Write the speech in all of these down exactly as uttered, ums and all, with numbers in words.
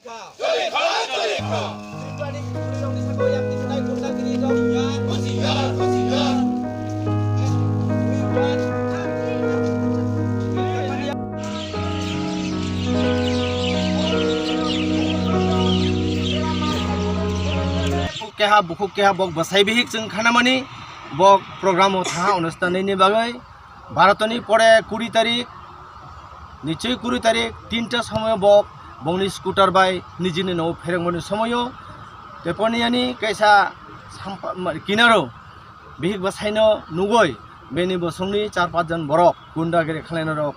Keha bukhuk keha bok bwsai bihik chwng khanamani bok program o tha onusthan ni bagwi. Bharatoni pore kuri tarik, nichoi kuri tarik tinta somoyo bok bongni scooter bai nijini nogo pherengmani somoyo teponi yani kaisa sampa-, ma-, kinaro bihik bwsaino nugoi beni bosongni char pach jon borok gundagiri khlainarok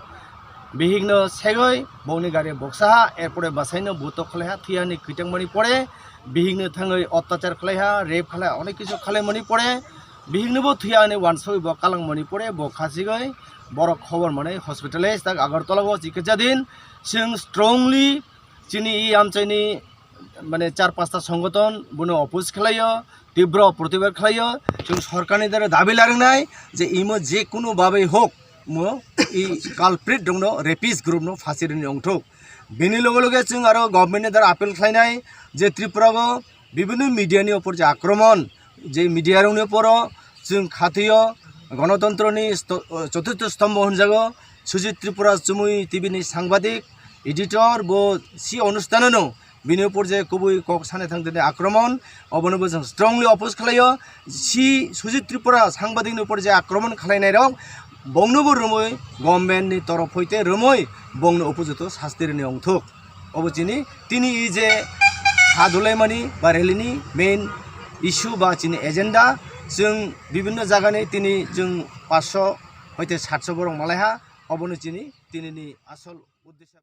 bihikno segoi bongni gari boksaha, erpore bwsaino buto khlaiha, thwiyani kwchangmani pore bihikno thangwi ottachar khlaiha, rape khlaiha, onek kisu khlaimani pore bihiknobo thwiyani wansugwi bo kalangmani pore bo khasigoi borok khobor manwi hospitalize tak Agartala o chikitsa din. Chwng strongly chini i amchaini mane char pasta songoton bono oppose khlaio, tibro protibad khlaio. Chwng sorkarni dara dabi laringnai je imo je kunu babai hok mo i culprit rokno, rapist group no phasi rini ongthok. Bini loge loge chwng aro government ni dara appeal khlainai je Tripura o bibhinno media ni upor je akromon, je media rokni uporo chwng khatio gonotontroni sto-, choturtho stombo hwnjago Sujit Tripura Chumui T V ni sangbadik, editor, bo si onusthanano bini upor je kubui kok sana thangdini akromon, obono bo chwng strongly oppose khlaio. Si Sujit Tripura sangbadik ni upor je akromon khlainai rok bongno bo romoi government ni torof hoite romoi bongno upojito sasti rini ongthok. Obo chini tini i je ha dolaimani ba rally ni main issue ba chini agenda, chwng bibhinno jagani tini chwng paanch sho hoite saat sho borok malaiha, obono chini tini ni asol uddesho.